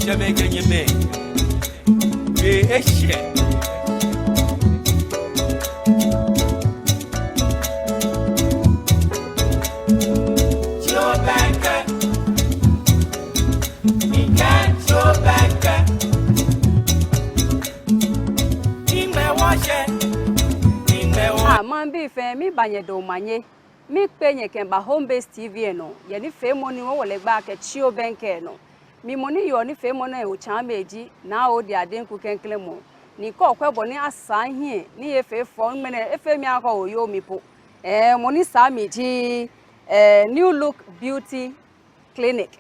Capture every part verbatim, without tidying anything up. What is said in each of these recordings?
Nyɛmɛi kɛ nyɛmɛi. Ee, eshɛ. Tsi obɛŋkɛ. Mikɛɛ tsi obɛŋkɛ. Miŋmɛ wɔshɛ. Miŋmɛ wɔ- Ah, maŋbii fɛɛ, miiba nyɛ dɔŋŋ omanye. Miikpee nyɛ kɛmiiba Home Base T V lɛ nɔ, yɛ nifeemɔ ni wɔwo lɛ gbɛi akɛ Tsi Obɛŋkɛ lɛ nɔ. Mi mɔ ni yɔɔ nifeemɔ nɛɛ otsaame ji Naa Odi Adenku klɛŋklɛŋ mɔ. Ni kɛ okwɛ bɔ ni asaa mihiɛ ni efee fɛo, ŋmɛnɛ efee mi akɛ oyoo mi po. Ɛɛ, mɔ ni saa mi ji, ɛɛ, New Look Beauty Clinic.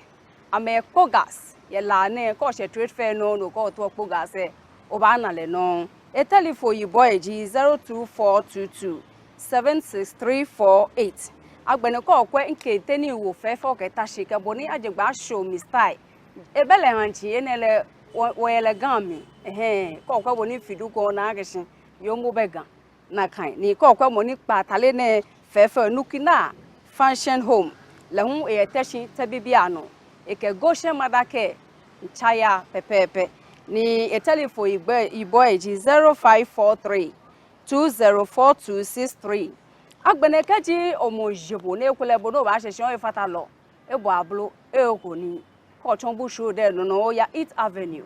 Amɛ Kpogas yɛ La nɛɛ, kɛ oshɛ Trade Fair nɔ, no kɛ otaoɔ Kpogas lɛ, obaana lɛ nɔŋŋ. Etelephone yibɔ lɛ ji zero two four two two seven six three four eight. Agbɛnɛ kɛ okwɛ mikɛ tɛ ni wo fɛfɛo kɛta shi kɛ bɔ ni ajie gbɛ ashow mi style. Ebɛ lɛ hanci, enɛ lɛ wɔ, wɔyɛ lɛ Ga mli. Ɛhɛɛ, kɛ okwɛ bɔ ni mifi duku lɛ, onaa akɛ shi yoomo bɛ Ga. Nakai ni kɛ okwɛ mɔ ni kpa atale nɛɛ fɛfɛo, Nukina Fashion Home, lɛ hu eyɛ Teshie Tɛbibianɔ, ekɛ Goshen Mother Care miitsa ya pɛpɛɛpɛ. Ni etelephone yibɔ, yibɔ lɛ ji zero five four three two zero four two six three. Agbɛnɛ kɛji omɔ je bo ni ekolɛ bo ni obaashɛ shi lɛ, efata lɛ, ebɔ ablo, eko ni. Kɛ otsɔ Bush Road lɛ nɔ nɔ, oya Eat Avenue.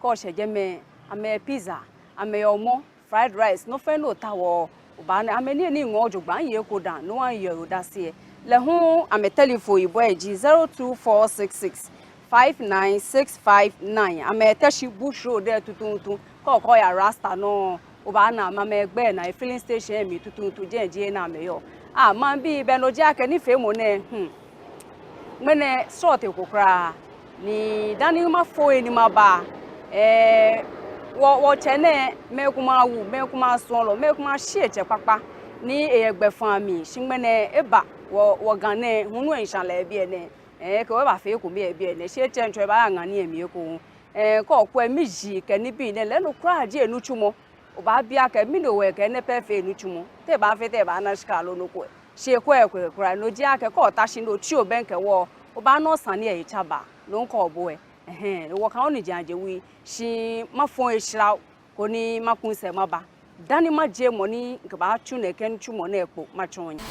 Kɛ oshɛ jɛmɛ, amɛ pizza, amɛ omɔ, fried rice, nɔ fɛɛ nɔ ni otaoɔ, obaana. Amɛ niyenii ŋɔɔ jogbaŋŋ, miye eko dã, no hewɔ miyeɔ odase. Lɛ hu amɛ telephone yibɔ lɛ ji zero two four six six five nine six five nine. Amɛ Teshie Bush Road lɛ tuuntu. Kɛ okɛya Rasta nɔ, obaana amɛ, amɛgbɛ naa yɛ filling station lɛ mli tuuntu, jɛi ji he ni amɛyɔɔ. Ah, maŋbii, bɛ no ji akɛ nifeemɔ nɛɛ, hmm. Ŋmɛnɛ srɔto ko kwraa, ni dani mafo he ni maba, ɛɛ, wɔ, wɔtsɛ nɛɛ, mɛi komɛi awu, mɛi komɛi asumɔɔ lɛ, mɛi komɛi ashi etsɛ kpakpa, ni eyɛ gbɛfaa mli, shi ŋmɛnɛ eba wɔ, wɔ Ga nɛɛ, hulu lɛ miisha lɛ yɛ biɛ nɛɛ, ɛɛ, ekɛ wɔ ebafee ekome yɛ biɛ nɛɛ, shi etsɛ ŋtsɔ ebaya ŋa nii yɛ mli eko. Ɛɛ, kɛ okwɛ miji kɛ nibii nɛɛ lɛ, no kwraa ji enitsumɔ. Obaabi akɛ mɛni hewɔ ekɛ enɛ pɛ fee enitsumɔ. Te ebaafee tɛŋŋ ebaana shika loo nɔ ko. Shi ekwɛɛɛ ekwɛ kwraa. No ji akɛ kɛ ota shi ni otsi obɛŋkɛ wɔ, obaana osane lɛ he tsabaa. No ŋkɔ bo lɛ. Ɛhɛɛ, wɔkɛ wɔniji aje wui. Shi mafo he shra koni maku misɛɛ maba. Dani majie mɔ ni mikɛbaatsu nɛkɛ nitsumɔ nɛɛ kpo matsɔɔ nyɛ.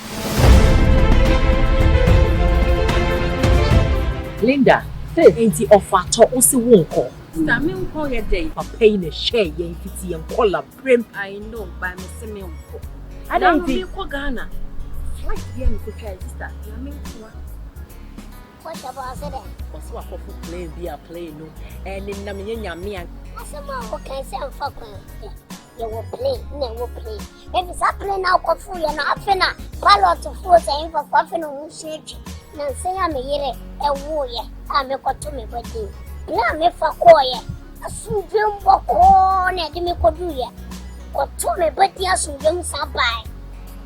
Linda, Faith, enti ɔfa tɔ wo se wonkɔ? Sister, menkɔ yɛ dɛn? Papa yi na ɛhyɛɛ yɛn fiti yɛn nkɔla berem. I know, but mese menkɔ. Adɛn nti? Mekɔ Ghana. Flight bi a mekɔtwae, sister, Nyame nko ara. Wɔhyɛ bɔ ase dɛ. Wɔse wɔakɔfo plane bi a plane no, ɛnenam yɛ Nyame a. Asɛm a wokae sɛ mfa kwan. Yɛwɔ plane, na ɛwɔ plane. Ebi saa plane na akɔfo yɛ no, afei na pilot fo sɛ mfa kɔ, afei na ɔmo hyɛ atwi. Na nsɛn a me yere ɛwoeɛ a mekɔto me ba din. Plane a mefa kɔeɛ, asomdwoe mu bɔkɔɔ na ɛde me kɔduiɛ. Kɔto me ba din asomdwoe mu san bae.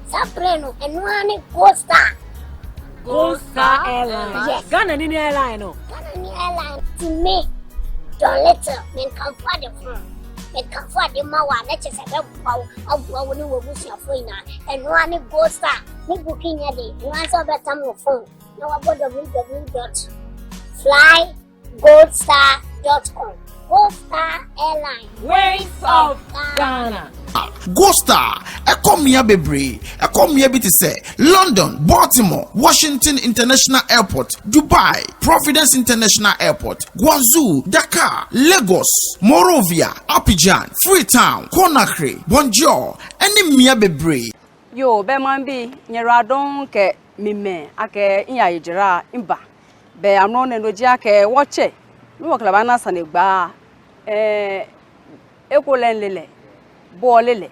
Saa plane no, ɛno ara ne Gold Star. Gold Star Airline. Yes. Ghana ni ne airline no. Ghana ni airline ti me. John Little, menkamfo ade fo. Menkamfo ade ma wo a, na kyerɛ sɛ ɛbɛboa wo, aboa wo ne w'abusuafoɔ nyinaa. Ɛno ara ne Gold Star. Ne booking yɛ den. Ɛno ara sɛ wobɛtam wo phone na wabɔ w w w dot fly gold star dot com. Gold Star Airline. Wings of Ghana. Gold Star, ɛkɔ mmea bebree. Ɛkɔ mmea bi te sɛ London, Baltimore, Washington International Airport, Dubai, Providence International Airport, Guangzhou, Dakar, Lagos, Monrovia, Abidjan, Freetown, Conakry, Banjul, ɛne mmea bebree. Yoo, bɛ maŋbii, nyɛyiwaladɔŋŋ kɛ mimɛ akɛ miyaye jara miba. Bɛ amrɔ nɛɛ no ji akɛ wɔtsɛ, ni wɔkɛ lɛ baana sane gba, ɛɛ, ekolɛ mile lɛ, bo ole lɛ,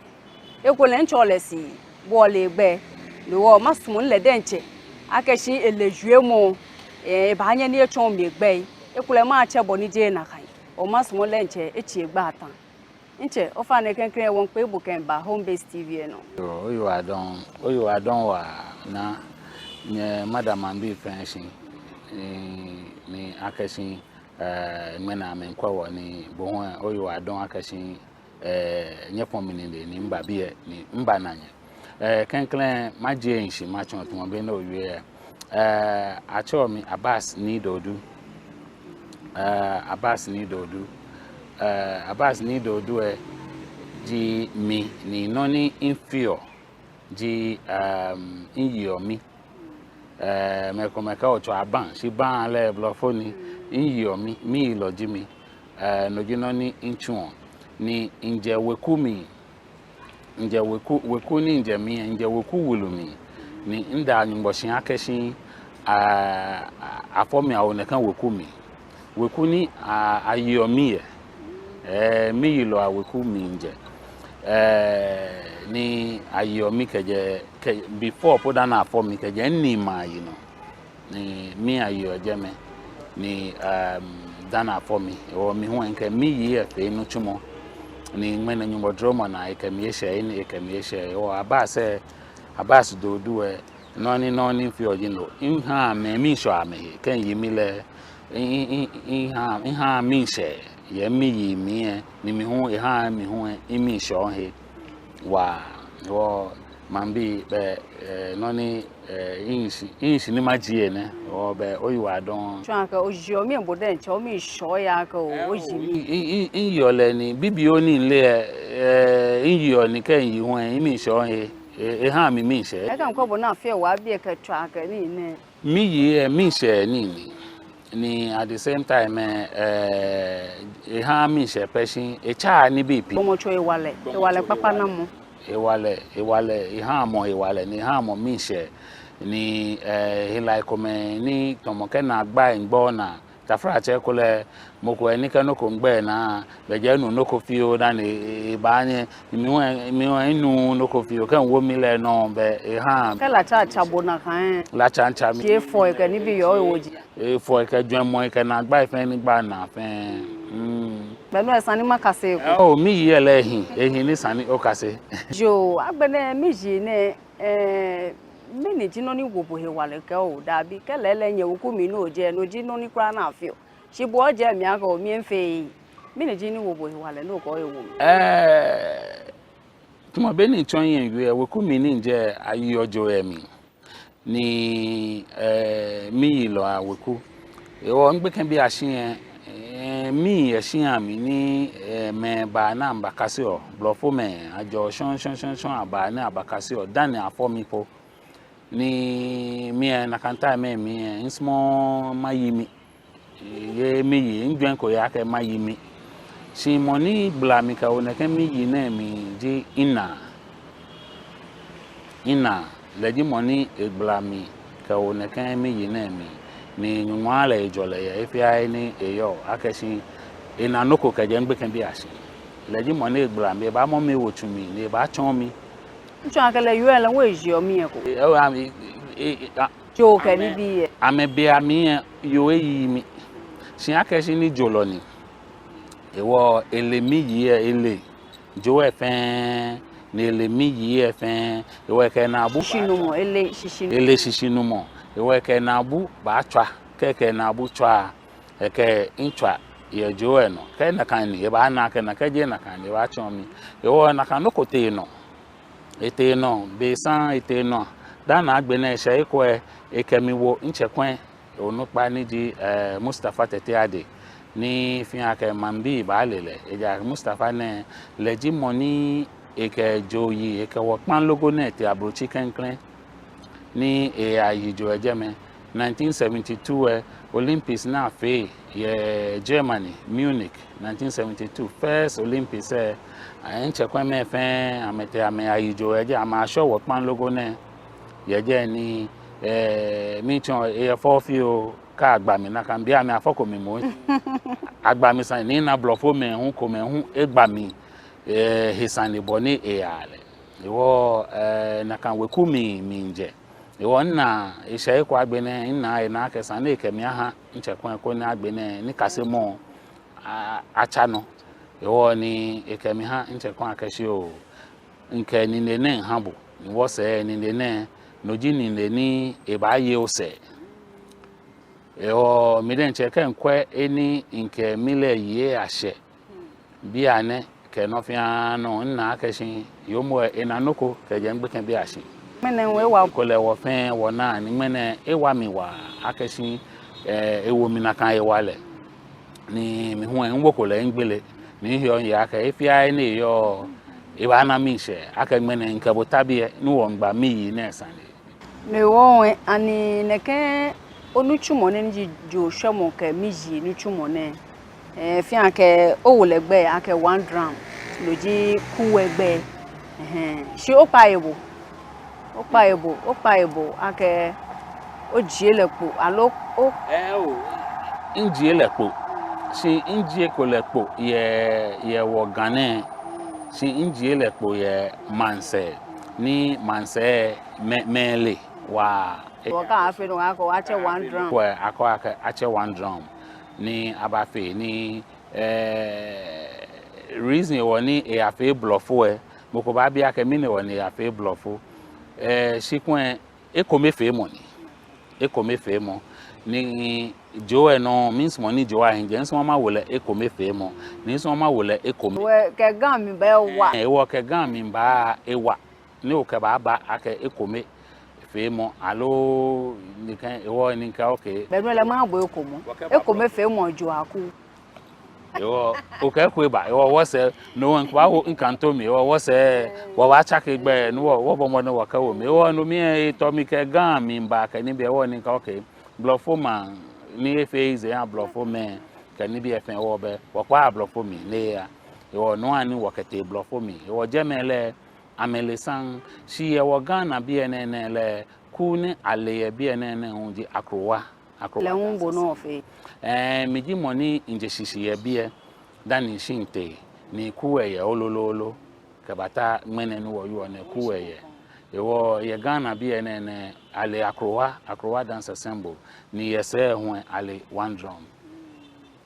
ekolɛ mitsɛɔ lɛ shi, bo ole egbɛi. No hewɔ masumɔ mile diɛŋtsɛ akɛ shi ele juemɔ, ɛɛ, ebaanyɛ ni etsɔɔ mi egbɛi. Ekolɛ matsɛ bɔ ni jeee nakai. Hewɔ masumɔ mile diɛŋtsɛ etsi egbɛi ata. Ntsɛ, ofainɛ klɛŋklɛŋ wɔmiikpee bo kɛmiiba Home Base T V lɛ nɔ. Yoo, oyiwaladɔŋŋ, oyiwaladɔŋŋ waa Naa, nyɛ madam maŋbii fɛɛ shi, ni, ni akɛ shi, ɛɛ, ŋmɛnɛ amɛmiikwɛ wɔ ni bo hu, oyiwaladɔŋŋ akɛ shi, ɛɛ, nyɛfɔ mi nine ni miba biɛ, ni mibana nyɛ. Ɛɛ, klɛŋklɛŋ majie shishi matsɔɔ tamɔ bɔ ni owie lɛ. Ɛɛ, atsɛɔ mi Abass Nii Dodoo. Eh, Abbas Nii Dodoo. Eh, Abbas Nii Dodoo lɛ ji mi, ni nɔ ni mifeɔ ji, ehm, miyeɔ mi. Eh, mɛi komɛi kɛɔ otsɔ aban, shi ban lɛ blɔfo ni. Miyeɔ mi, miyelɔ ji mi. Eh, no ji nɔ ni mitsuɔ. Ni mijɛ weku mli. Mijɛ weku, weku ni mijɛ mli, mijɛ weku wulu mli. Ni mida Nyɔŋmɔ shi akɛshi, a, a, afɔ mi awo nɛkɛ weku mli. Weku ni a, ayeɔ mi yɛ. Eh, miyelɔi aweku mli mijɛ. Eh, ni ayeɔ mi kɛjɛ, kɛ, before po dani afɔ mi kɛjɛ, ni mayi nɔ. Ni miyeɔ jɛmɛ. Ni, ehm, dani afɔ mi. Hewɔ mi hu mikɛ miyi lɛ fee nitsumɔ. Ni ŋmɛnɛ Nyɔŋmɔ duromɔ naa, ekɛ mi eshɛ, ni ekɛ mi eshɛ. Hewɔ Abbas lɛ, Abbas Dodoo lɛ, nɔ ni, nɔ ni mifeɔ ji no. Mihaa mɛi miishɛɔ amɛhe. Kɛ miyi mi lɛ, mi, mi, mi, mihaa, mihaa miishɛɛ. Yɛ miyi mli lɛ, ni mi hu, ehaa mi hu lɛ, mimiishɛɔ mihe. Waa, hewɔ maŋbii bɛ, eh, nɔ ni, eh, mishi, mishi ni majie nɛ, hewɔ bɛ oyiwaladɔŋŋ. Tsɔɔ akɛ oyeɔ mi, bo diɛŋtsɛ omiishɛɔ oya akɛ o, eh, oyi mi. Mi, mi, mi, miyeɔ lɛ ni, bibioo ni mile lɛ, eh, miyeɔ ni kɛ miyi hu lɛ, mimiishɛɔ mihe, e, ehaa mi miishɛɛ. Ekɛ ŋkɔ bo naa fee wa bi ekɛ tsɔɔ akɛ nii nɛ. Miyi lɛ, miishɛɛ nii ni. Ni at the same time, eh, eh, ehaa miishɛɛ pɛ shi, etsaa nibii pii. Gbɔmɔtso hewalɛ, hewalɛ kpakpa namɔ. Hewalɛ, hewalɛ, ehaa mɔ hewalɛ, ni ehaa mɔ miishɛɛ. Ni, eh, helai komɛi, ni tamɔ kɛ naagba miigba naa. Taflatsɛ ko lɛ, mɔ ko lɛ ni kɛ nɔ ko miigba enaa, belɛ enuuu nɔ ko fioo dani e, e, ebaanyɛ, mi hu, mi hu minuuu nɔ ko fioo, kɛ miwo mi lɛ nɔ, belɛ ehaa. Kɛ latsa tsa bo nakai. Latsa tsa mi. Shi efɔ ekɛ nibii yɔɔ ewoji. Efɔ ekɛ jwɛŋmɔ ekɛ naagbai fɛɛ ni gba naa fɛɛ. Mm. Belɛ no esa ni makase eko. Eh, oo, miyi lɛ ehi, ehi ni esa ni okase. Yoo, agbɛnɛ miyi nɛɛ, eh, mɛni ji nɔ ni wo bo hewalɛ kɛɔ o, dabi, kɛ lɛɛlɛŋ nyɛ weku mli ni ojɛ, no ji nɔ ni kwraa ni afeɔ. Shi bo ojɛ mli akɛ o, miifee. Mɛni ji nɔ ni wo bo hewalɛ ni okɛɛ oye weku mli? Eh, tamɔ bɔ ni mitsɔ mihiɛ miwie, weku mli ni mijɛ lɛ ayeɔ joo yɛ mli. Ni, eh, miyelɔi aweku. Hewɔ migbekɛbiiashi lɛ, eh, miyɛ shia mli ni, eh, mɛi baa ni amɛbakaseɔ. Blɔfomɛi, ajɛɔ shɔŋŋ, shɔŋŋ, shɔŋŋ, shɔŋŋ, abaa ni abakaseɔ. Dani afɔ mi po. Ni mi lɛ nakai time lɛ mli lɛ, misumɔɔɔ mayi mi. Yɛ miyi, mijwɛŋko yɛ akɛ mayi mi. Shi mɔ ni gbala mi kɛwo nɛkɛ miyi nɛɛ mli ji minaa. Minaa, lɛ ji mɔ ni egbala mi kɛwo nɛkɛ miyi nɛɛ mli. Ni Nyɔŋmɔ aha lɛ hejɔlɛ yɛ he fɛɛ he ni eyɔɔ, akɛshi ena nɔ ko kɛjɛ migbekɛbiiashi. Lɛ ji mɔ ni egbala mi, ebaamɔ mi ewo tsu mli, ni ebaatsɔɔ mi. Mitsɔɔ akɛ lɛ yoo lɛ, lɛ hu eyeɔ mi eko. E, e, e, e, e, a, Joo kɛ nibii lɛ. Amɛ, amɛbeiaŋ lɛ, yoo eyi mi. Shi akɛshi nijolɔ ni. Hewɔ ele miyi lɛ, ele joo lɛ fɛɛ, ni ele miyi lɛ fɛɛ. Hewɔ ekɛ naabu batswa. Shishinumɔ, ele shishinumɔ. Ele shishinumɔ. Hewɔ ekɛ naabu batswa. Kɛ ekɛ naabu tswa, ekɛ mitswa yɛ joo lɛ nɔ. Kɛ nakai ni, ebaana akɛ nakai, kɛji nakai ni, ebaatsɔɔ mi. Hewɔ nakai nɔ ko tee nɔ. Etee nɔ, be saŋŋ etee nɔ. Dani agbɛnɛ eshɛ he ko lɛ, ekɛ mi wo mitsɛkwɛ onukpa ni ji, eh, Mustapha Tetteh Addy. Ni fɛɛ akɛ maŋbii baale lɛ. Ejaakɛ Mustapha nɛɛ, lɛ ji mɔ ni ekɛ joo yi, ekɛ wɔkpaŋ logo nɛɛ tee ablotsiri klɛŋklɛŋ. Ni eyayi joo yɛ jɛmɛ. Nineteen seventy-two lɛ, Olympics ni afee yɛ Germany, Munich, nineteen seventy-two, first Olympics lɛ, mitsɛkwɛmɛi fɛɛ, amɛtee amɛyayi joo yɛ jɛi, amɛyashɔ wɔkpaŋ logo nɛɛ yɛ jɛi ni, eh, mitsɔɔ eyɛ fɛo fioo, kɛ agba mi nakai, bianɛ afɔko mi moŋ. Agba mi sane ni mina blɔfomɛi hu, komɛi hu egba mi, eh, he sane bɔ ni eyaa lɛ. Hewɔ, eh, nakai weku mli, mli mijɛ. Hewɔ mina, eshɛ he ko agbɛnɛ, mina ena akɛ esa ni ekɛ mi aha mitsɛkwɛ koni agbɛnɛ nikasemɔ a, atsa nɔ. Hewɔ ni ekɛ mi ha mitsɛkwɛ akɛshi oo, mikɛ nine nɛɛ miiha bo, ni wɔsɛɛ nine nɛɛ, no ji nine ni ebaaye osɛɛ. Hewɔ mi diɛŋtsɛ kɛ mikwɛ he ni mikɛ mi lɛ yi lɛ ashɛ. Bianɛ kɛ nɔ fɛɛ nɔ, mina akɛshi yoomo lɛ ena nɔ ko kɛjɛ migbekɛbiiashi. Ŋmɛnɛ hu ewa. Ekolɛ wɔ fɛɛ wɔna ni ŋmɛnɛ ewa mi waa akɛshi, eh, ewo mi nakai hewalɛ. Ni mi hu lɛ, miwoko lɛ migbele. Ni miheɔ miyeɔ akɛ he fɛɛ he ni eyɔɔ, ebaana miishɛɛ. Akɛ ŋmɛnɛ mikɛ bo ta biɛ, ni wɔmiigba miyi nɛɛ sane. Mɛɛ, ani nɛkɛ onitsumɔ nɛɛ ni ji joo shwɛmɔ kɛ miyi nitsumɔ nɛɛ, eh, fɛɛ akɛ owo lɛ gbɛi akɛ One Drum, no ji kuu lɛ gbɛi. Ɛhɛɛ, shi okpa ebo. Okpa ebo, okpa ebo akɛ ojie lɛ kpo, aloo o- Ɛɛ oo, mijie lɛ kpo. Shi mijieko lɛ kpo yɛ, yɛ wɔ Ga nɛɛ. Shi mijie lɛ kpo yɛ maŋsɛɛ, ni maŋsɛɛ mɛi, mɛi le waa. Wɔkɛɛ afee nɔ ko, wɔkɛɛ atsɛ One Drum. Kwɛ, akɛɛ akɛ atsɛ One Drum. Ni abafee ni, eh, reason hewɔ ni eyafee blɔfo lɛ, mɔ ko baabi akɛ mɛni hewɔ ni eyafee blɔfo. Eh, shi kwɛ, ekomefeemɔ ni. Ekomefeemɔ. Ni joo lɛ nɔ, misumɔɔ ni joo lɛ ahi jɛi, misumɔɔ mawo lɛ ekomefeemɔ. Ni misumɔɔ mawo lɛ ekome. Hewɔ kɛ Ga mli baa ewa. Eh, hewɔ kɛ Ga mli baa ewa. Ni okɛbaaba akɛ ekomefeemɔ, aloo nɛkɛ, hewɔ ni mikɛɛ okay. Be mli lɛ maha bo ekomɔ. Ekomefeemɔ joo akuu. Hewɔ, okɛ ekomefeemɔ ba, hewɔ wɔsɛɛ, no hewɔ mikɛbawo mikanto mli, hewɔ wɔsɛɛ, wɔbaatsake gbɛi, ni wɔ, wɔbɔ mɔdɛŋ wɔkɛwo mli, hewɔ no mli lɛ, etɔ mi kɛ Ga mli baa kɛ nibii, hewɔ ni mikɛɛ okay, blɔfo maŋ, ni efee easy aha blɔfomɛi, kɛ nibii lɛ fɛɛ hewɔ bɛ, wɔkpa blɔfo mli, ni eya. Hewɔ no hewɔ ni wɔkɛtee blɔfo mli, hewɔ jɛmɛ lɛ, amɛle saŋŋ, shi yɛ wɔ Ghana biɛ nɛɛ nɛɛ lɛ, kuu ni ale yɛ biɛ nɛɛ nɛɛ hu ji Akrowa. Akrowa. Lɛ hu bo nɔ ofee? Ɛɛ, mi ji mɔ ni mije shishi yɛ biɛ, dani mishi mitee, ni kuu lɛ yɛ lolo lolo, kɛbata ŋmɛnɛ ni wɔyɔɔ nɛɛ kuu lɛ yɛ. Hewɔ yɛ Ghana biɛ nɛɛ nɛɛ, ale Akrowa, Akrowa Dance Ensemble, ni yɛ sɛɛ hu lɛ ale One Drum.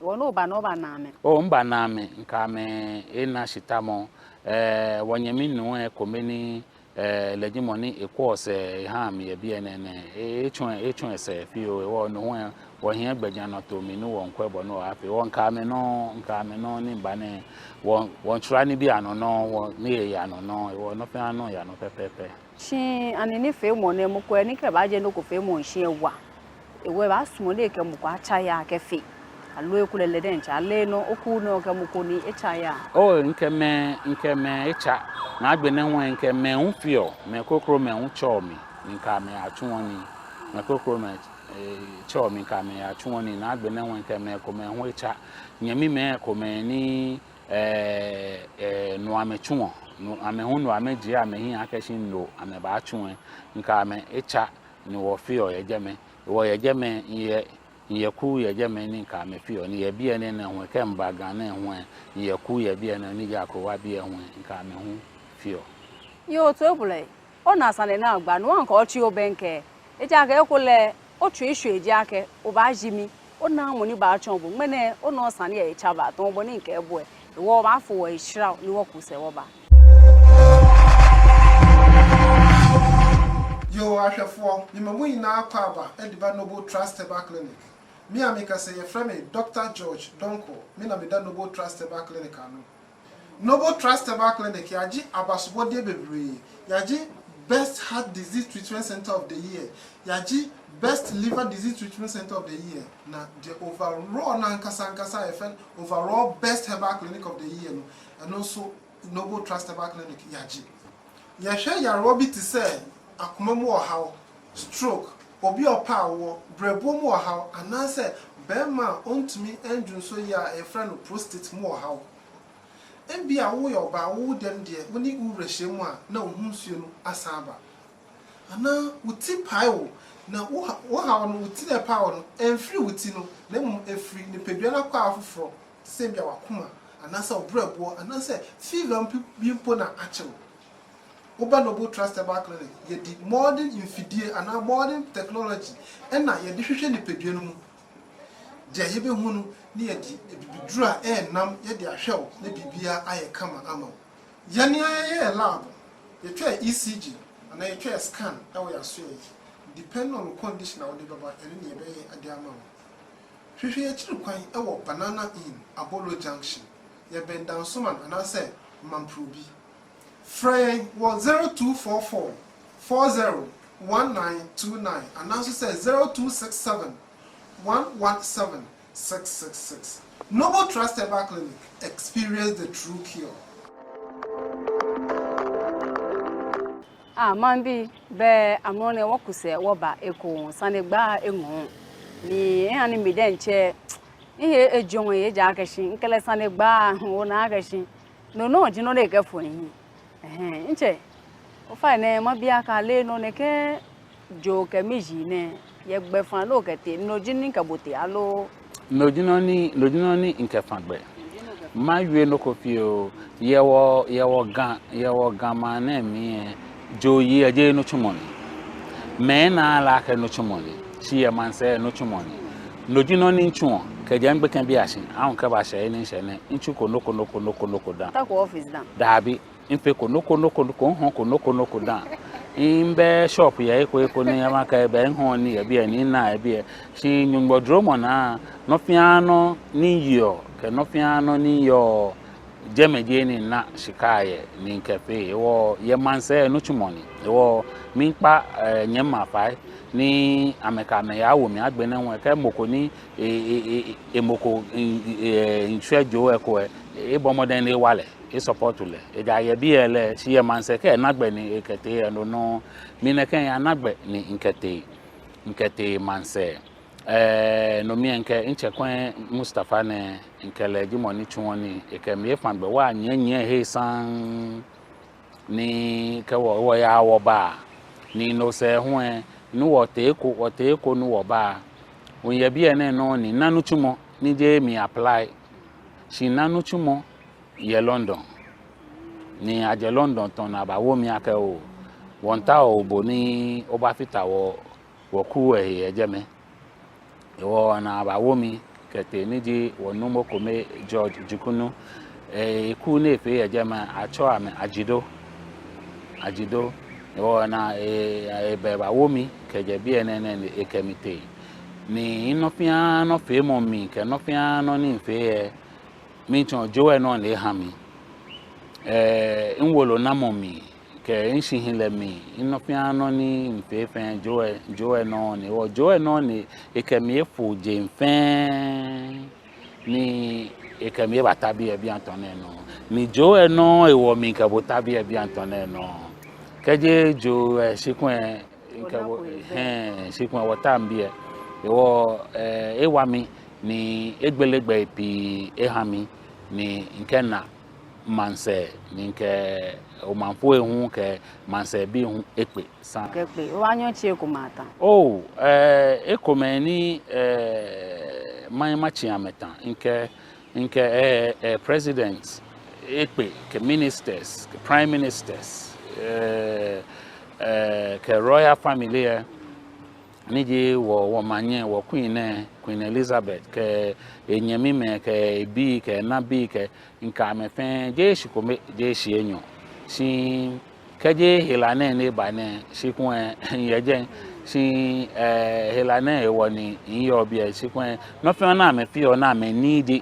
Hewɔ ni oba ni obana amɛ? Oo, mibana amɛ, mikɛ amɛ ena shitamɔ, ɛɛ, wɔnyɛmi nuu lɛ kome ni, ɛɛ, lɛ ji mɔ ni ekwɛɔ sɛɛ ehaa mi yɛ biɛ nɛɛ nɛɛ, e, etsɔ, etsɔ esɛɛ fioo, hewɔ no hu lɛ, wɔhiɛ gbɛjianɔtoo mli ni wɔmiikwɛ bɔ ni wɔbaafee, hewɔ mikɛ amɛ nɔŋŋ, mikɛ amɛ nɔŋŋ ni miba nɛɛ, wɔ, wɔmiitsura nibii anɔ nɔŋŋ, wɔ, ni eyaa nɔ nɔŋŋ, hewɔ nɔ fɛɛ nɔ yaa nɔ pɛpɛɛpɛ. Shi ani nifeemɔ nɛɛ mɔ ko lɛ ni kɛ ebaajɛ nɔ ko feemɔ shishi lɛ ewa. Hewɔ ebaasumɔ ni ekɛ mɔ ko atsa yaa kɛfee. Aloo ekolɛ lɛ diɛŋtsɛ ale nɔ, okuu nɔ kɛ mɔ ko ni etsa yaa. Oo, mikɛ mɛi, mikɛ mɛi etsa. Ni agbɛnɛ hu mikɛ mɛi hu feɔ, mɛi krokomɛi hu tsɛɔ mi, ni mikɛ amɛ atsuɔ nii. Mɛi krokomɛi, eh, tsɛɔ mi, mikɛ amɛ atsuɔ nii. Ni agbɛnɛ hu mikɛ mɛi komɛi hu etsa. Nyɛmimɛi komɛi ni, eh, eh, no amɛtsuɔ. No, amɛ hu no amɛjie amɛhiɛ akɛ shi no amɛbaatsu lɛ. Mikɛ amɛ etsa ni wɔfeɔ yɛ jɛmɛ. Hewɔ yɛ jɛmɛ miyɛ, miyɛ kuu yɛ jɛmɛ ni mikɛ amɛ feɔ. Ni yɛ biɛ nɛɛ nɛɛ hu lɛ, kɛ miba Ga nɛɛ hu lɛ, miyɛ kuu yɛ biɛ nɛɛ ni ji Akrowa biɛ hu lɛ, mikɛ amɛ hu feɔ. Yoo, toibolɔ, ona sane naagba, no hewɔ mikɛɛ otsi obɛŋkɛ. Ejaakɛ ekolɛ, otsui shwɛ ejaakɛ, obaaji mi. Ona mɔ ni baatsɔɔ bo, ŋmɛnɛ, ona sane lɛ etsa ba, tamɔ bɔ ni mikɛɛ bo lɛ. Hewɔ obaafo wɔ esra, ni wɔku sɛɛ wɔba. Yoo, ahwɛfoɔ, mema mo nyinaa akwaaba de ba Noble Trust Herbal Clinic. Me a mekasa yi, yɛfrɛ me Doctor George Donkor. Me na meda Noble Trust Herbal Clinic ano. Noble Trust Herbal Clinic, yɛagye abasobɔdeɛ bebree. Yɛagye Best Heart Disease Treatment Center of the Year. Yɛagye Best Liver Disease Treatment Center of the Year. Na deɛ overall no ankasa ankasa a yɛfrɛ no Overall Best Herbal Clinic of the Year no, ɛno nso Noble Trust Herbal Clinic yɛagye. Yɛhwɛ nyarewa bi te sɛ akoma mu ɔhaw, stroke, obi a ɔpɛ awoɔ, brɛboɔ mu ɔhaw, anaasɛ barima a ɔntumi nnwonsɔ yie a yɛfrɛ no prostate mu ɔhaw. Ebia woyɛ ɔbaa, wo dɛm deɛ, wo ne wo wura hyia mu a, na wo ho nsuo no asan aba. Anaa wo ti pae wo, na wo ha-, wo haw no, wo ti na ɛpae wo no, ɛmfiri wo ti no, na mmom ɛfiri nipadua no akwaa foforɔ, te sɛ ebia w'akoma, anaasɛ wo brɛboɔ, anaasɛ fever mpo bi mpo na akye wo. Woba Noble Trust Herbal Clinic, yɛde modern mfidie anaa modern technology na yɛde hwehwɛ nipadua no mu. Deɛ yɛbɛhu no, na yɛde abibiduro a ɛyɛ nam yɛde ahwɛ wo, na biribiara ayɛ kama ama wo. Yɛn ara yɛyɛ lab, yɛtwa E C G, anaa yɛtwa scan wɔ yɛn asoɛeɛ yi. Depend on wo condition a wode bɛba, ɛno na yɛbɛyɛ de ama wo. Hwehwɛ yɛn akyiri kwan wɔ Banana Inn, Abolo Junction. Yɛbɛn Dansoman anaasɛ Mamprobi. Frɛ yɛn wɔ zero two four four, four zero, one nine two nine anaasɛ zero two six seven, one one seven, six six six. Noble Trust Herbal Clinic, experience the true cure. Ah, maŋbii, bɛ amrɔ nɛɛ wɔku sɛɛ wɔba ekoŋŋ, sanegbaa eŋɔɔ. Ni ehã ni mi diɛŋtsɛ mihe ejɔɔɔ, ejaakɛ shi mikɛ lɛ sanegbaa wɔnaa akɛ shi no nɔŋŋ ji nɔ ni ekɛfo mihiɛ. Ɛhɛɛ, ntsɛ, ofainɛ mabi akɛ ale nɔ ni kɛ joo kɛ miji nɛɛ, yɛ gbɛfaŋ loo kɛ tɛŋŋ, no ji nɔ ni kɛ bo tee aloo? No ji nɔ ni, no ji nɔ ni mikɛfa gbɛ. Mawie nɔ ko fioo, yɛ wɔ, yɛ wɔ Ga, yɛ wɔ Ga maŋ nɛɛ mli lɛ, joo yɛ jeee nitsumɔ ni. Mɛi naaa lɛ akɛ nitsumɔ ni, shi yɛ maŋsɛɛ nitsumɔ ni. No ji nɔ ni mitsuɔ, kɛjɛ migbekɛbiiashi, aahu kɛbashɛ he ni mishɛ nɛɛ, mitsuko nɔ ko, nɔ ko, nɔ ko, nɔ ko dã. Tako office dã? Dabi. Mifeko nɔ ko nɔ ko nɔ ko, mihɔko nɔ ko nɔ ko dã. Mibɛ shop yɛ he ko he ko ni amakɛɛ bɛ mihɔɔ nii yɛ biɛ ni minaa yɛ biɛ. Shi Nyɔŋmɔ dromɔ naa, nɔ fɛɛ nɔ ni miyeɔ kɛ nɔ fɛɛ nɔ ni miyɔɔ, jɛmɛ ji he ni minaa shika yɛ ni mikɛfee. Hewɔ yɛ maŋsɛɛ nitsumɔ ni. Hewɔ miikpa, eh, nyɛmimɛi afai ni amɛkɛ amɛya awo mi agbɛnɛ hu, kɛ mɔ ko ni e, e, e, e, mɔ ko, e, e, e, eshwɛ joo lɛ eko lɛ, ebɔ mɔdɛŋ ni ewa lɛ, e-support lɛ. Ejaakɛ yɛ biɛ lɛ, shi yɛ maŋsɛɛ kɛ ena gbɛ ni ekɛtee lɛ, no nɔŋŋ mi nɛkɛ miyana gbɛ ni mikɛtee, mikɛtee maŋsɛɛ. Eh, no mli lɛ mikɛ mitsɛ Kwei Mustapha nɛɛ, mikɛ lɛ ji mɔ ni tsuɔ nii, ekɛ mi efa gbɛ, wɔnyiɛ nyiɛ he saŋŋ. Ni kɛ wɔ, wɔya wɔba, ni no sɛɛ hu lɛ, ni wɔtee eko, wɔtee eko ni wɔba. Wɔyɛ biɛ nɛɛ nɔŋŋ ni mina nitsumɔ ni jeee mi-apply. Shi mina nitsumɔ yɛ London. Ni ajɛ London tɔŋŋ ni abawo mi akɛ oo, wɔmiitao bo ni obafata wɔ, wɔkuu lɛ he yɛ jɛmɛ. Hewɔ ni abawo mi kɛtee ni ji wɔ nuumo kome George Jukunu. Eh, ekuu ni efee yɛ jɛmɛ atsɛɔ amɛ Ajido. Ajido. Hewɔ ni, eh, ebɛ ebawo mi kɛjɛ biɛ nɛɛ nɛɛ ni ekɛ mi tee. Ni minɔ fɛɛ nɔ feemɔ mli kɛ nɔ fɛɛ nɔ ni mifee lɛ, miitsɔɔ joo lɛ nɔŋŋ ni eha mi. Eh, miwolonamɔ mli kɛ mishihilɛ mli, minɔ fɛɛ nɔ ni mifee fɛɛ, joo lɛ, joo lɛ nɔŋŋ ni, hewɔ joo lɛ nɔŋŋ ni ekɛ mi efo jeŋ fɛɛ ni ekɛ mi ebata biɛ bianɛ tɔŋŋ nɛɛ nɔŋŋ. Ni joo lɛ nɔŋŋ hewɔ mikɛ bo ta biɛ bianɛ tɔŋŋ nɛɛ nɔŋŋ. Kɛjeee joo lɛ, shi kulɛ mikɛ bo, hɛɛ, shi kulɛ wɔtaŋ biɛ. Hewɔ, eh, ewa mi ni egbele gbɛi pii eha mi ni mikɛna maŋsɛɛ ni mikɛ omanfoi hu kɛ maŋsɛɛbii hu ekpe saŋŋ. Kɛ kpe, obaanyɛ otsi ekomɛi atã? Oh, eh, ekomɛi ni, eh, manyɛ matsi amɛtã. Mikɛ, mikɛ, eh, eh, president ekpe, kɛ ministers, kɛ prime ministers, eh, eh, kɛ royal family lɛ, ni ji wɔ, wɔmaŋnyɛ, wɔ queen lɛ, Queen Elizabeth, kɛ enyɛmimɛi, kɛ ebii, kɛ enabii, kɛ mikɛ amɛ fɛɛ, jeee shi kome, jeee shi enyɔ. Shi kɛjeee hela nɛɛ ni eba nɛɛ, shi kulɛ miyɛ jɛi. Shi, eh, hela nɛɛ hewɔ ni miyɔɔ biɛ, shi kulɛ nɔ fɛɛ nɔ ni amɛfeɔ ni amɛniidiɔ,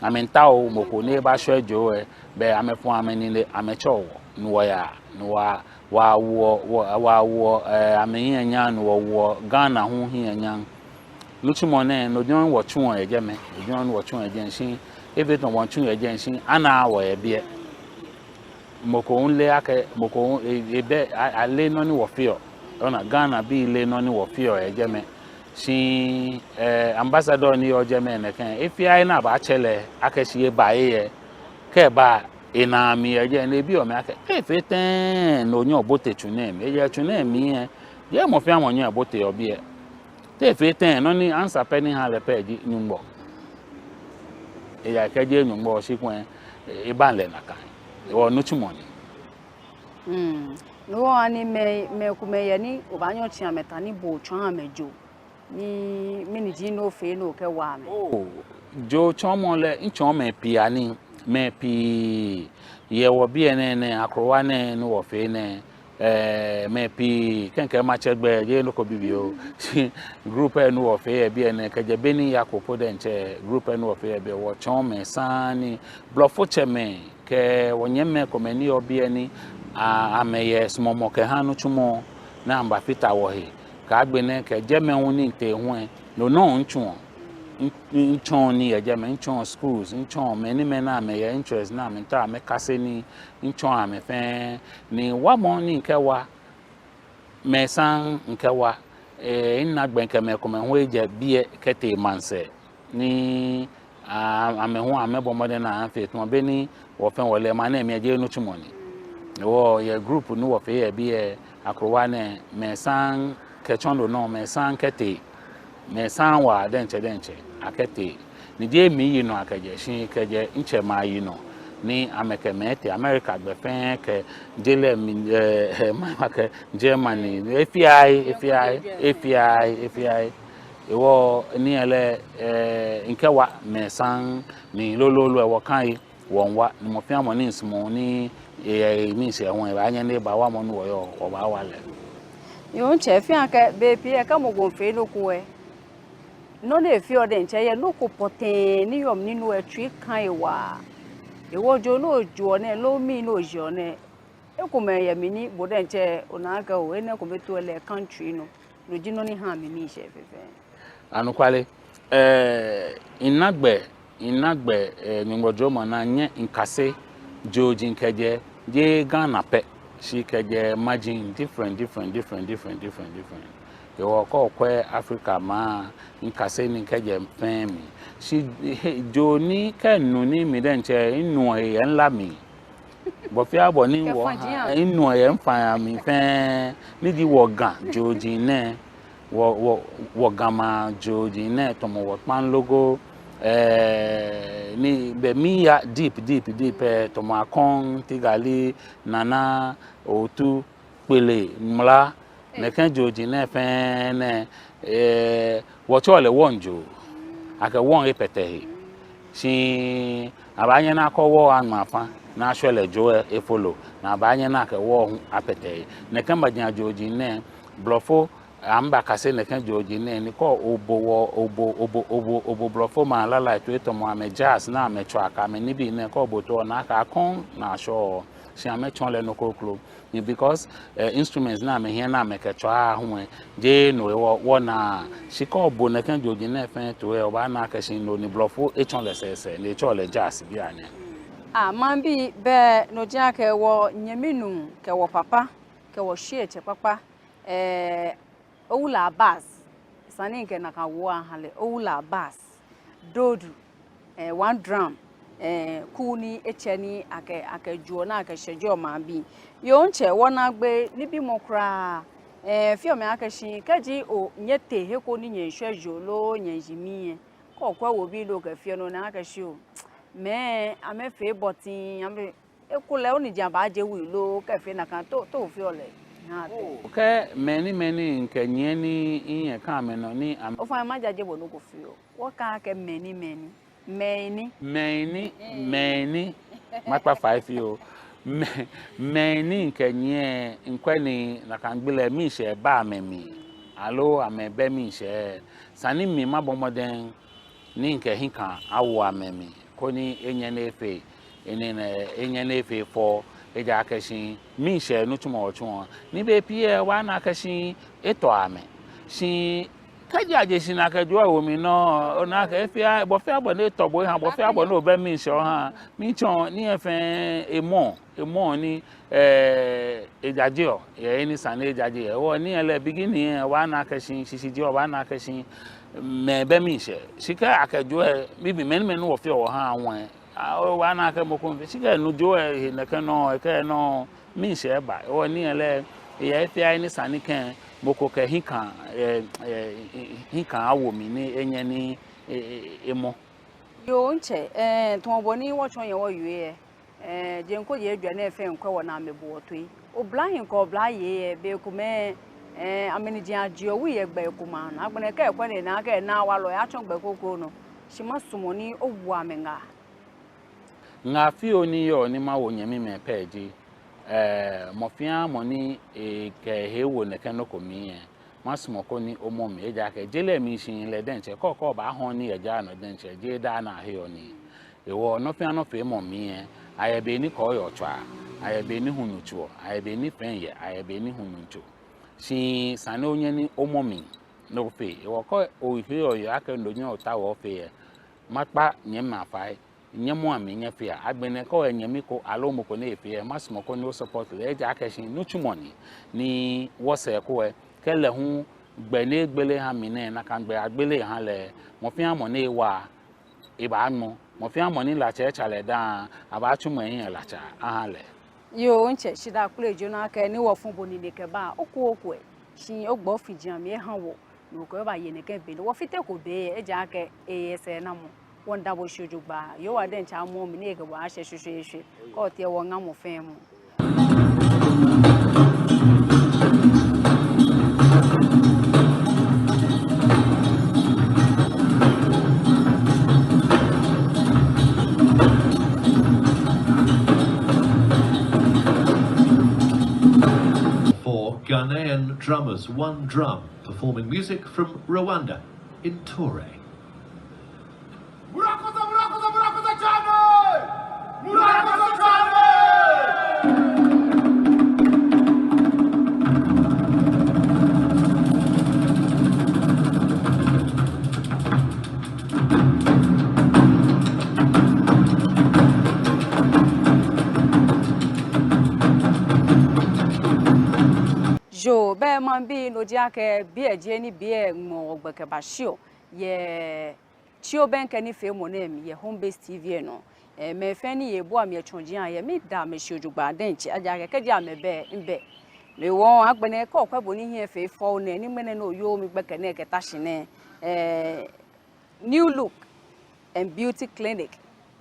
amɛmiitao mɔ ko ni ebashwɛ joo lɛ, belɛ amɛfɔɔ amɛnine amɛtsɛɔ wɔ, ni wɔyaa, ni wɔ, wɔwoɔ, wɔ, wɔwoɔ, eh, amɛhiɛ nyam, ni wɔwoɔ Ghana hu hiɛ nyam. Nitsumɔ nɛɛ, no ji nɔ ni wɔtsuɔ yɛ jɛmɛ, no ji nɔ ni wɔtsuɔ yɛ jɛi, shi efee tamɔ wɔmiitsu yɛ jɛi, shi anaaa wɔ yɛ biɛ. Mɔ ko hu leee akɛ, mɔ ko hu, e, ebɛ, a, aleee nɔ ni wɔfeɔ. Ona, Ghanabii leee nɔ ni wɔfeɔ yɛ jɛmɛ. Shi, eh, ambassador ni yɔɔ jɛmɛ nɛkɛ, he fɛɛ he ni abaatsɛ lɛ akɛ shi eba he lɛ, kɛ eba lɛ, enaa mi yɛ jɛi ni ebiɔ mi akɛ, te efee tɛŋŋ ni onyɛɔ obote tsu nɛɛ mli? Ejaakɛ tsu nɛɛ mli lɛ, jeee mɔ fɛɛ mɔ nyɛɔ eboteɔ biɛ. Te efee tɛŋŋ? Nɔ ni answer pɛ ni miha lɛ pɛ ji Nyɔŋmɔ. Ejaakɛ kɛjeee Nyɔŋmɔ, shi kulɛ, e, ebaŋ lɛ nakai. Hewɔ nitsumɔ ni. Mm. No hewɔ ni mɛi, mɛi komɛi yɛ ni obaanyɛ otsi amɛtã ni bo otsɔɔ amɛ joo. Ni mɛni ji nɔ ni ofee ni okɛwa amɛ? Oh, joo tsɔɔmɔ lɛ, mitsɔɔ mɛi pii anii, mɛi pii yɛ wɔ biɛ nɛɛ nɛɛ, akrowa nɛɛ ni wɔfee nɛɛ, eh, mɛi pii, kɛ mikɛɛ matsɛ gbɛi, jeee nɔ ko bibioo. Group lɛ ni wɔfee yɛ biɛ nɛɛ, kɛjɛ be ni miyako po diɛŋtsɛ, group lɛ ni wɔfee yɛ biɛ, wɔtsɔɔ mɛi saŋŋ ni, blɔfotsɛmɛi, kɛ wɔnyɛmimɛi komɛi ni yɔɔ biɛ ni, a, amɛyɛ suɔmɔ kɛha nitsumɔ, ni amɛbafata wɔhe. Kɛ agbɛnɛ kɛ jɛmɛ hu ni mitee hu lɛ, no nɔŋŋ mitsuɔ. mitsɔɔ nii yɛ jɛmɛ, mitsɔɔ schools, mitsɔɔ mɛi ni mɛi ni amɛyɛ interest ni amɛtaoɔ amɛkase nii, mitsɔɔ amɛ fɛɛ. Ni wamɔ ni mikɛwa mɛi saŋŋ mikɛwa, eh, mina gbɛ mikɛ mɛi komɛi hu ejɛ biɛ kɛtee maŋsɛɛ ni, ah, amɛ hu amɛbɔ mɔdɛŋ ni amɛfee tamɔ bɔ ni wɔ fɛɛ wɔle maŋ nɛɛ mli lɛ jeee nitsumɔ ni. Wɔyɛ group ni wɔfee yɛ biɛ akrowa nɛɛ, mɛi saŋŋ kɛtsɔ no nɔ, mɛi saŋŋ kɛtee, mɛi saŋŋ waa diɛŋtsɛ diɛŋtsɛ akɛtee. Ni jeee mi yinɔ akɛjɛ, shi kɛjɛ mitsɛmɛi ayinɔ ni amɛkɛ mɛi tee America gbɛ fɛɛ kɛ je lɛ mli, eh, eh, ma, makɛɛ Germany, he fɛɛ he, he fɛɛ he, he fɛɛ he, he fɛɛ he. Hewɔ nii lɛ, eh, mikɛwa mɛi saŋŋ ni lolo lɛ wɔkã he, wɔmiiwa, ni mɔ fɛɛ mɔ ni sumɔɔ ni, eh, eh, miishɛɛ hu, ebaanyɛ ni eba wamɔ ni wɔyɔɔ, wɔbaawa lɛ. Yoo, mitsɛ, efeɔ akɛ bei pii lɛ kɛ mɔ ko miifee nɔ ko lɛ, nɔ ni efeɔ diɛŋtsɛ yɛ nɔ ko pɔtɛɛ ni yɔɔ mli ni no lɛ etsui kã he waa. Hewɔ joo ni ojoɔ nɛɛ, loo mii ni ojeɔ nɛɛ, ekomɛi yɛ mli ni bo diɛŋtsɛ onaa akɛ oo, enɛ ko bɛ too lɛ country nɔ. No ji nɔ ni haa mi miishɛɛ fɛfɛɛ. Anɔkwale, eh, mina gbɛ, mina gbɛ, eh, Nyɔŋmɔ jɔɔmɔ naa nyɛ mikase jooji kɛjɛ, jeee Ghana pɛ, shi kɛjɛ maji different, different, different. Hewɔ kɛ okwɛ Africa maŋ, mikase nii kɛjɛ fɛɛ mli. Shi he, joo ni kɛ minu nii mli diɛŋtsɛ, minuɔ he yɛ mila mli. Bɔ fɛɛ bɔ ni wɔha, minuɔ yɛ mifaji amli fɛɛ, ni ji wɔ Ga jooji nɛɛ, wɔ, wɔ, wɔ Ga maŋ jooji nɛɛ, tamɔ wɔ Kpanlogo, eh, ni be miiya deep, deep, deep, eh, tamɔ Akɔŋ, Tigali, Nana, Otu, Kpele, Mla, nɛkɛ jooji nɛɛ fɛɛ nɛɛ, eh, wɔtsɛɔ lɛ wɔŋ joo. Akɛ wɔŋ lɛ pɛtɛ he. Shi abaanyɛ ni akɔ wɔ aŋma fã, ni ashwɛ lɛ joo lɛ efolo, ni abaanyɛ ni akɛ wɔ hu apɛtɛ he. Nɛkɛ maji ajooji nɛɛ, blɔfo, amɛbakase nɛkɛ jooji nɛɛ, ni kɛ obo wɔ, obo, obo, obo, obo blɔfo maŋ lalai toi tamɔ amɛ jazz ni amɛtswaa kɛ amɛ nibii nɛɛ, kɛ obo toi ona akɛ Akɔŋ ni ashwɛɔ, shi amɛtsɔɔɔ lɛ nɔ kroko. Ni because, eh, instruments ni amɛhiɛ ni amɛkɛtswaa hu lɛ, jeee no hewɔ wɔnaa. Shi kɛ obo nɛkɛ jooji nɛɛ fɛɛ toi lɛ, obaana akɛ shi no ni blɔfo etsɔ lɛ sɛɛsɛɛ, ni etsɛɔ lɛ jazz bianɛ. Ah, maŋbii, bɛ no ji akɛ wɔnyɛmi nuu kɛ wɔpapa kɛ wɔshieŋtsɛ kpakpa, eh, Owula Abass, esa ni mikɛ nakai awo aha lɛ, Owula Abass Dodu, eh, One Drum, eh, kuu ni etsɛ ni akɛ, akɛjoɔ ni akɛshɛjeɔ maŋbii. Yoo, mitsɛ, wɔnaagbee nibimɔ kwraa, eh, feɔ mi akɛ shi kɛji o, nyɛtee he ko ni nyɛmiishwɛ joo loo nyɛmiishi mii lɛ, kɛ okwɛ wɔbii lɛ okɛfeɔ no, onaa akɛ shi oo, mɛi, amɛfee bɔtin, amɛ, ekolɛ oniji abaaje wui loo kɛfee nakai, te o, te ofeɔ lɛ? Haa te. Kɛ mɛi ni, mɛi ni mikɛ nyiɛ ni miyɛ kã amɛnɔ ni amɛ. Ofainɛ majaje bo nɔ ko fioo. Wɔkɛɛ akɛ mɛi ni, mɛi ni. Mɛi ni. Mɛi ni, mɛi ni. Makpa fai fioo. Mɛi, mɛi ni mikɛ nyiɛ, mikwɛ ni nakai gbi lɛ miishɛɛ ba amɛmli, aloo amɛbɛ miishɛɛ. Esa ni mi mabɔ mɔdɛŋ ni mikɛ hiɛkãa awo amɛmli, koni enyɛ ni efee, enɛ nɛɛ, enyɛ ni efee fɛo, ejaakɛ shi miishɛɛ nitsumɔ wɔtsuɔ. Ni bei pii lɛ obaana akɛ shi etɔ amɛ. Shi kɛji aje shi ni akɛ joo lɛ wo mli nɔŋŋ, onaa akɛ efeɔ, bɔ fɛɛ bɔ ni etɔ bo eha, bɔ fɛɛ bɔ ni obɛ miishɛɛ oha, mitsɔɔ nii lɛ fɛɛ emɔ. Emɔ ni, eh, ejajeɔ, yɛ he ni esa ni ejaje yɛ. Hewɔ nii lɛ beginning lɛ, obaana akɛ shi, shishijee obaana akɛ shi mɛi bɛ miishɛɛ. Shi kɛ akɛ joo lɛ, maybe mɛi ni, mɛi ni wɔfeɔ wɔhaa hu lɛ, ah, obaana akɛ mɔ ko miifee. Shi kɛ enu joo lɛ he nɛkɛ nɔŋŋ, ekɛ nɔŋŋ miishɛɛ ba. Hewɔ nii lɛ, eyɛ he fɛɛ he ni esa ni kɛ mɔ ko kɛ hiɛkãa, eh, eh, hiɛkãa awo mli ni enyɛ ni, eh, eh, emɔ. Yoo, mitsɛ, eh, tamɔ bɔ ni wɔtsɔ nyɛ wɔyeɔ lɛ, eh, jeŋ ko jeŋ ejwɛ nɛɛ fɛɛ mikwɛ wɔnaa amɛboɔ toi. Oblahii kɛ oblayei lɛ, bei komɛi, eh, amɛniji ajeɔ wui yɛ gbɛ komɛi anɔ. Agbɛnɛ kɛ ekwɛ ni ena akɛ enaa wala lɛ, eyatsɔ gbɛ kroko nɔ. Shi masumɔ ni owo amɛ ŋaa. Ŋaa fioo ni yɔɔ ni mawo nyɛmimɛi pɛ ji, eh, mɔ fɛɛ mɔ ni ekɛ ehe wo nɛkɛ nɔ ko mli lɛ, masumɔ koni omɔ mli, ejaakɛ je lɛ mli shihilɛ diɛŋtsɛ, kɛ okɛɛ obaahɔɔ nii yɛ ja nɔ diɛŋtsɛ, jeee daa nɛɛ aheɔ nii. Hewɔ nɔ fɛɛ nɔ feemɔ mli lɛ, ayɛ be ni kɔɔyɔɔ tswaa, ayɛ be ni hulu tsoɔ, ayɛ be ni fɛi yɛ, ayɛ be ni hulu tso. Shi esa ni onyɛ ni omɔ mli. ni ofee. Hewɔ kɛ oheɔ oyeɔ akɛ no ji nɔ ni otaoɔ ofee lɛ, makpa nyɛmimɛi afai, nyɛmɔa mi nyɛfea. Agbɛnɛ kɛ oyɛ nyɛmi ko aloo mɔ ko ni efee lɛ, masumɔ koni osupport lɛ, ejaakɛ shi nitsumɔ ni, ni wɔsɛɛ ko lɛ, kɛ lɛ hu gbɛ ni egbele eha mi nɛɛ, nakai gbɛ agbele eha lɛ, mɔ fɛɛ mɔ ni ewa, ebaanu. Mɔ fɛɛ mɔ ni latsa etsa lɛ dã, abaatsu mɔ ehiɛ latsa aha lɛ. Yoo, ntsɛ, shidaa kpele ji nɔ akɛ ni wɔfɔ bo nine kɛba, oku oku lɛ, shi ogbɔ fiji ami eha wɔ, no ko eba yɛ nɛkɛ be ni wɔfiteko be lɛ, ejaakɛ eyɛ sɛɛnamɔ. Wɔmiida bo shi jogbaŋŋ, Yehowa diɛŋtsɛ amɔ mi ni ekɛ bo ashɛ shweshweeshwe, kɛ otee wɔŋa mɔ fɛɛ mɔ. Four Ghanaian drummers, one drum, performing music from Rwanda, Intore. Murakoze, murakoze, murakoze cyane! Murakoze cyane! Yoo, bɛ maŋbii, no ji akɛ biɛ ji he ni biɛ ŋmɛɔ gbɛ kɛbashiɔ yɛ Tsi Obɛŋkɛ nifeemɔ nɛɛ mli yɛ Home Base T V lɛ nɔ. Ɛɛ, mɛi fɛɛ ni yɛ ebua mi yɛ tsɔji a yɛ, miida amɛshi jogbaŋŋ diɛŋtsɛ, ejaakɛ kɛji amɛbɛ, mibɛ. No hewɔ agbɛnɛ kɛ okwɛ bɔ ni ohiɛ fee fɛo nɛɛ, ni ŋmɛnɛ ni oyoo mi gbɛkɛ nɛɛ kɛta shi nɛɛ, ɛɛ, New Look and Beauty Clinic,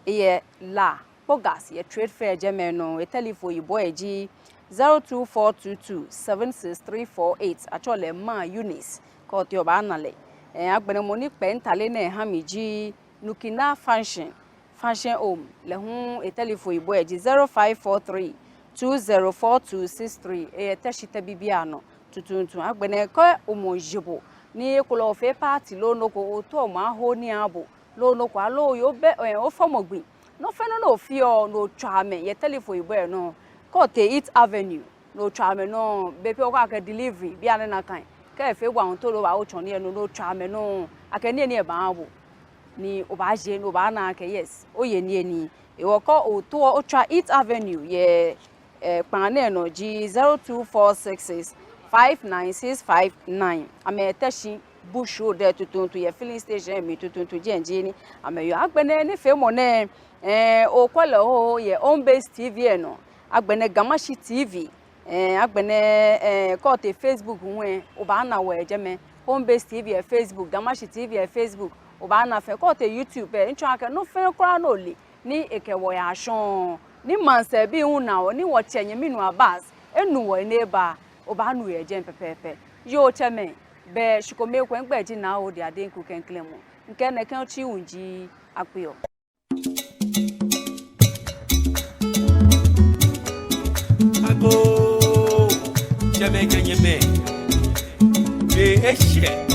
eyɛ La Kpogas yɛ Trade Fair jɛmɛ nɔ. Etelephone yibɔ lɛ ji zero two four two two seven six three four eight. Atsɛɔ lɛ Maa Eunice. Kɛ otee obaana lɛ. Ɛɛ, agbɛnɛ mɔ ni kpɛ mitale nɛɛ ha mi ji Nukina Fashion, Fashion Home. Lɛ hu etelephone yibɔ lɛ ji zero five four three two zero four two six three. Eyɛ Teshie Tɛbibianɔ tuuntu. Agbɛnɛ kɛ omɔ je bo ni ekolɛ ofee party loo nɔ ko, otaoɔ mɔ aho nii aha bo loo nɔ ko, aloo oyoo bɛ, ɛɛ, ofɔmɔ gbi, nɔ fɛɛ nɔ ni ofeɔ, ni otswa amɛ yɛ telephone yibɔ lɛ nɔ. Kɛ otee Eat Avenue, ni otswa amɛ nɔ, bei pii okɛɔ akɛ delivery, bianɛ nakai. Kɛ efee bo ahuntoo lɛ, obaawo tsɔne lɛ nɔ, ni otswa amɛ nɔ, akɛ niyenii lɛ baaha bo. Ni obaaje, ni obaana akɛ yes, oye niyenii. Hewɔ kɛ otao otswa Eat Avenue yɛ, ɛɛ, kpaa nɛɛ nɔ ji zero two four six six five nine six five nine. Amɛyɛ Teshie Bush Road lɛ tuuntu yɛ filling station lɛ mli tuuntu, jɛi ji he ni amɛyɔɔ. Agbɛnɛ nifeemɔ nɛɛ, ɛɛ, okwɛ lɛ hu yɛ Home Base T V lɛ nɔ. Agbɛnɛ Ga Mashie T V. Ɛɛ, agbɛnɛ, ɛɛ, kɛ otee Facebook hu lɛ, obaana wɔ yɛ jɛmɛ. Home Base T V yɛ Facebook, Ga Mashie T V yɛ Facebook, obaana fɛɛ. Kɛ otee YouTube lɛ, mitsɔɔ akɛ nɔ fɛɛ kwraa ni ole ni ekɛ wɔ yaa shɔŋŋ, ni maŋsɛɛbii hu na wɔ, ni wɔtsɛ nyɛmi nuu Abbas enu wɔ ni eba, obaanu yɛ jɛmɛ pɛpɛɛpɛ. Yoo, tsɛmɛi, be shi kome ekoŋŋ, migbɛi ji Naa Odi Adenku Klɛŋklɛŋ Mɔ. Mikɛɛ nɛkɛ otsi wu ji akpeɔ. Agoo, tsɛmɛi kɛ nyɛmɛi, be eshɛ.